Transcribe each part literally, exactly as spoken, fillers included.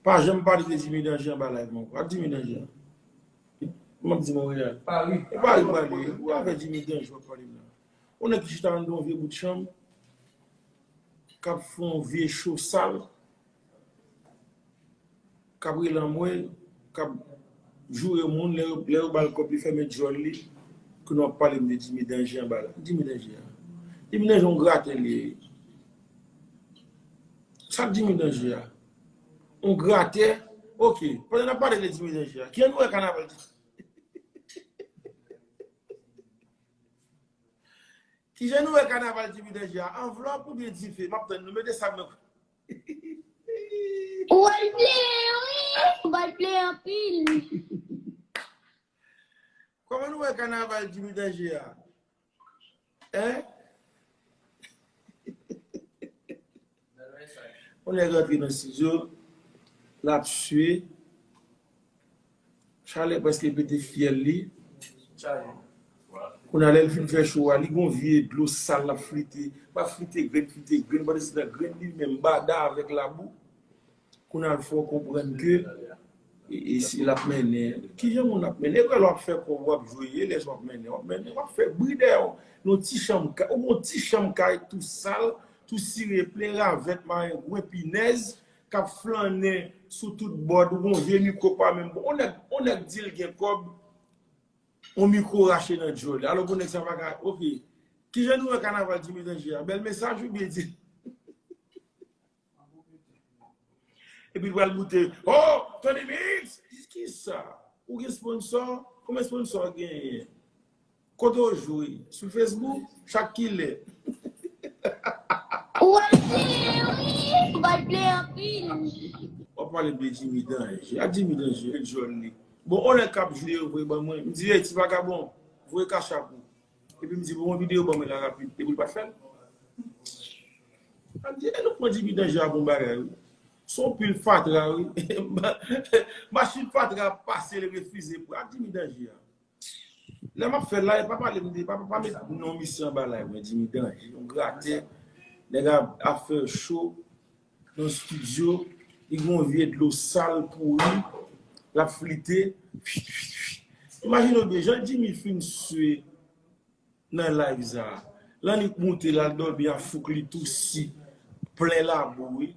Pa janm pale de Jimmy Danger anba live mwen ankò. Ak Jimmy Danger. M ap di Monreyal. Pari. E Pari pale. Ou avè Jimmy Danger w ap pale la. Ou nèg ki chita anndan yon vye bout chanm, k ap fè yon vye cho sal, k ap rele anmwey, k ap joure moun, lè yo, lè yo ba l kòb, li fèmen djòl li, kounye a w ap pale m de Jimmy Danger anba la. Jimmy Danger a. Jimmy Danger yon gratè li ye. Sa k Jimmy Danger a? Yon gratè? Ok, pandan n ap pale de Jimmy Danger a, kijan nou wè kanaval Jimmy Kijan nou wè kanaval Jimmy Danger a? Anvlòp oubyen dife? M ap tann nou mete sa nan. Ou al pleye, wi. Ou al pleye anpil. Kòman nou wè kanaval Jimmy Danger a? Hein? Yon nèg rantre nan estidyo, l ap swe, chalè prèske pete fyèl li. Kounye a, lè l fin fè cho a, li gon vye dlo sal l ap flite. L ap flite grenn, flite grenn, pandan se tan grenn li menm bada avèk labou. Kounye a, l fè w konprann ke e, e si l ap mennen, kijan moun ap mennen? Ekwè lè w ap fè kòb, w ap jwe, e lè w ap mennen, w ap mennen, w ap fè bri dèyè w. Nan ti chanm kay, ou gon ti chanm kay tou sal, tou sire, plen ravèt, marengwen, pinèz, k ap flannen sou tout bòd, ou gon vye mikwo pa menm bon. On nèg, on nèg di l gen kòb, on mikwo rache nan djòl li. Alò, bon nèg sa pa ka, ok. Kijan nou wè kanaval Jimmy Danger a? Bèl mesaj oubyen di Epi l pral boute, oh, Tony Mix! Kisa? Ou gen sponsò? Konbyen sponsò w genyen? Kote w jwe? Sou Facebook? Chak kilè? Ou al pleye, wi! Ou al pleye anpil. W ap pale de Jimmy Danger. A Jimmy Danger, e djòl li. Bon, on nèg k ap jwe, yo voye ban mwen. M di, hey, ti vagabon, voye kachap ou. Epi m di, bon, yon videyo ban mwen la rapid. Epi l pa t fè l. M di, e nou pran Jimmy Danger a bon bagay, wi. Se yon pil fatra, wi. Machin fatra ap pase, l refize pran. A Jimmy Danger a. Lè m ap fè live, pa pale m de, pa, pa met non misye anba live mwen, Jimmy Danger, yon gratè. Nèg ap, ap fè cho nan estidyo, li gon vye dlo sal pouri, l ap flite. Imajine w byen, jan Jimmy fin swe nan live sa a. Lannik moute, l al dòmi a fouk li tou si, plen labou, wi.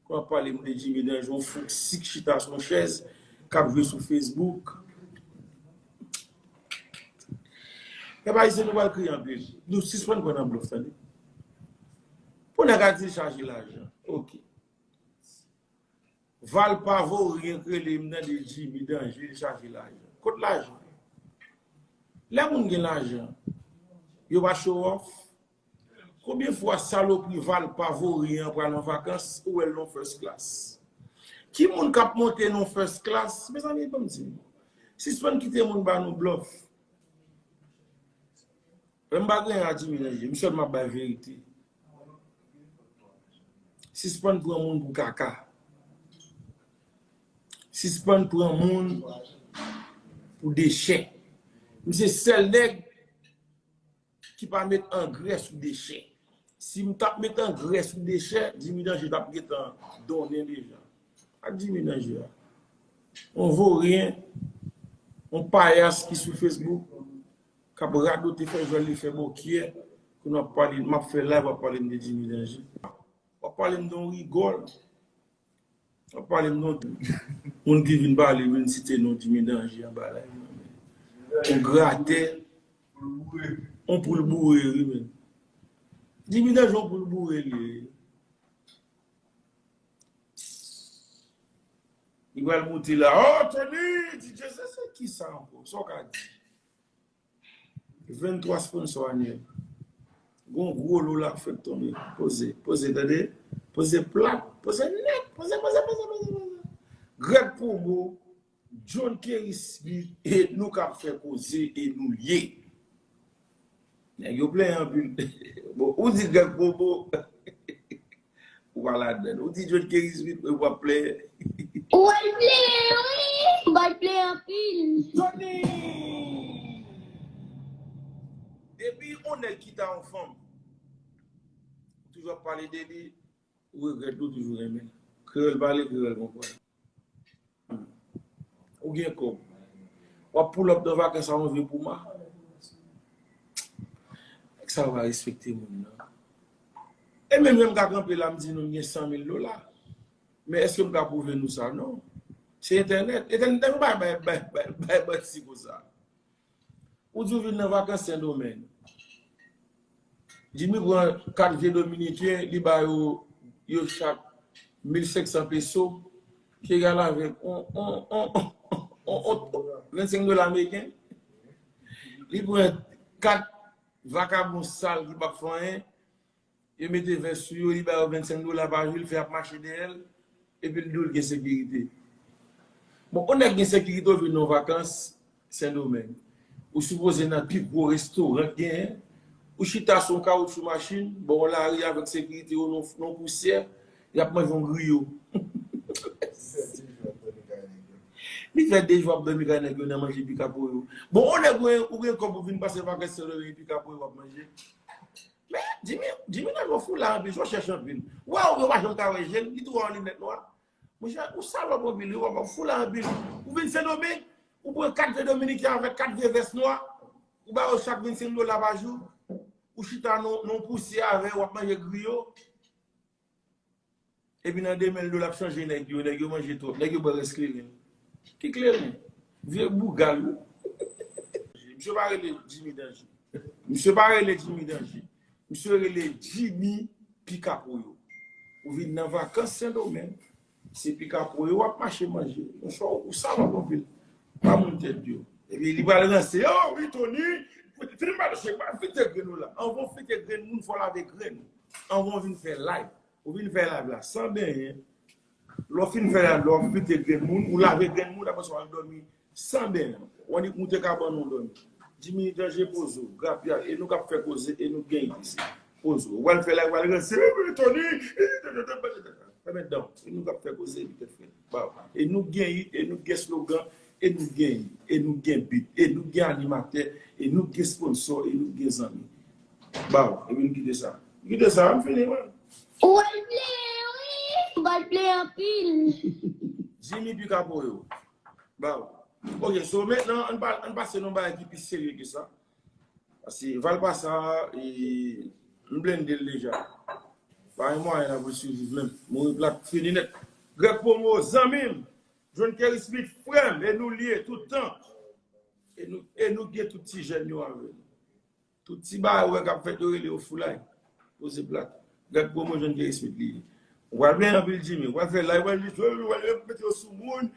Kòman pale m de Jimmy Danger, yon fouk si k chita sou yon chèz, k ap jwe sou Facebook. Pèp ayisyen, nou pral kriye anpil. Nou sispann pran nan blòf, tande. Pou nèg a di l chaje lajan. Ok. Valpa Vaurien k rele m tande Jimmy Danger, li chaje lajan. Kot lajan? Lè moun gen lajan, yo pa show off. Konbyen fwa salopri Valpa Vaurien an pral an vakans, ou wè l nan first class? Ki moun k ap monte nan first class? Mezanmi, ban m di nou. Sispann kite moun ba nou blòf. Lè m pa gen anyen a Jimmy Danger, m sèlman ap bay verite. Sispann pran moun pou kaka. Sispann pran moun pou dechè. M se sèl nèg ki pa met angrè sou dechè. Si m t ap met angrè sou dechè, Jimmy Danger t ap gentan donnen deja. Ak Jimmy Danger a. On voryen, on payas ki sou Facebook, k ap radote, fè jwèl li, fè bokyè, pou n ap pale, m ap fè live, w ap pale m de Jimmy Danger. W ap pale m de yon rigòl. W ap pale m de yon moun ki vin pale, vin site non Jimmy Danger anba live. On gratè, on poul boure, wi, men. Jimmy Danger, on poul boure, li ye. Li pral moute la. Oh, Tony, D J, se, se ki sa ankò? Sa w ka di? Venntwa sponsò anyèl. Gon gwo lo la k fèk tonbe. Poze, poze, tande? Poze plat, poze nèt, poze, poze, poze, poze, poze. Greg Promo, John Kerry Smith, e nou k ap fè koze, e nou l ye. Nèg yo plenyen anpil. Bon, ou di Greg Promo. Ou pa ladann. Ou di John Kerry Smith, men w ap plenyen. Ou al plenyen, wi. Ou al plenyen anpil. Johnny! Depi yon nèg kite yon fanm, ou toujou ap pale de li, ou regrèt li, ou toujou renmen l. Kreyòl pale, kreyòl konprann. Ou gen kòb. W ap pull up nan vakans a yon vye Puma. Nèg sa yo pa respekte moun nan. E menm lè m ka kanpe la, m di nou m gen san mil dola. Men èske m ka pwouve nou sa? Non. Se entènèt. Entènèt pa bay, bay, bay, bay, bay manti konsa. Ou di w vin nan vakans Sendomeng. Jimmy pran kat vye dominiken, li ba yo, yo chak mil senk san peso, ki egal avèk on, on, on, on, on, vennsenk dola ameriken. Li pran kat vakabon sal ki p ap fè anyen, yo mete vès sou yo, li ba yo vennsenk dola pa jou, li fè y ap mache dèyè l, epi l di w l gen sekirite. Bon, yon nèg gen sekirite, w vin nan vakans Sendomeng. Ou sipoze nan pi gwo restoran k genyen. Ou chita sou yon kawoutchou machin, bò lari avèk sekirite yo nan, nan pousyè, y ap manje yon griyo. Li fè de jou ap dòmi kay nèg yo nan manje pikapoyo. Bon, yon nèg ou gen, ou gen kòb ou vin pase vakans Sendomeng, pikapoyo w ap manje. Men, Jimmy, Jimmy nan yon foula anpil, jò chèch anpil. Ou wè, ou pa janm ka wè je l, li tou wè yon linèt nwa. Monchè, ou salòp anpil, wi, w ap foula anpil. Ou vin Sendomeng, ou pran kat vye dominiken avèk kat vye vès nwa, ou ba yo chak vennsenk dola pa jou, ou chita nan, nan pousyè avè yo, w ap manje griyo. Epi nan de mil dola ap chanje nèg yo, nèg yo manje twòp, nèg yo bwè rès kleren. Ki kleren? Vye bougal, wi. Misye pa rele Jimmy Danje. Misye pa rele Jimmy Danje. Misye rele Jimmy Pikapoyo. Ou vin nan vakans Sendomeng, se pikapoyo w ap mache manje. Monchè, ou salòp anpil. Pa moun tèt di w. Epi li pral ranse. Oh, wi, Tony, fin pale chèk, pa fite grenn ou la. Anvan w fite grenn moun, fò w lave grenn ou. Anvan w vin fè live. Ou vin fè live la san benyen. Lè w fin fè live la, w fite grenn moun, ou lave grenn moun, apre sa w al dòmi san benyen. W annik moute kabann ou dòmi. Jimmy Danje poze w, grapya, e nou k ap fè koze, e nou genyen isi. Poze w. Ou pral fè live, ou pral ranse, Tony, fèmen dan w. E nou k ap fè koze, epi tèt frèt. Ba w. E nou genyen, e nou gen slogan, e nou genyen, e nou gen beat, e nou gen animatè, e nou gen sponsò, e nou gen zanmi. Ba w. Epi nou kite sa. Nou kite sa, m fini, mwen. Ou pral plenyen, wi. Ou pral plenyen anpil. Jimmy Pikapoyo. Ba w. Ok, so mentnan, ann pa-, ann pase nan bagay ki pi serye ke sa. Paske Valpa sa, e, m blende l deja. Pa gen mwayen la pou l siviv menm. Mouri plat, fini nèt. Greg Promo, zanmi m. John Kerry Smith, frè m. E nou l ye tout tan. E nou, e nou gen tout ti jèn yo avè nou. Tout ti bagay ou wè k ap fèt, yo rele yo foulay. Poze plat. Greg Promo, John Kerry Smith li ye. Ou pral plenyen anpil Jimmy. Ou pral fè live, ou pral di, ou pral mete yo sou moun.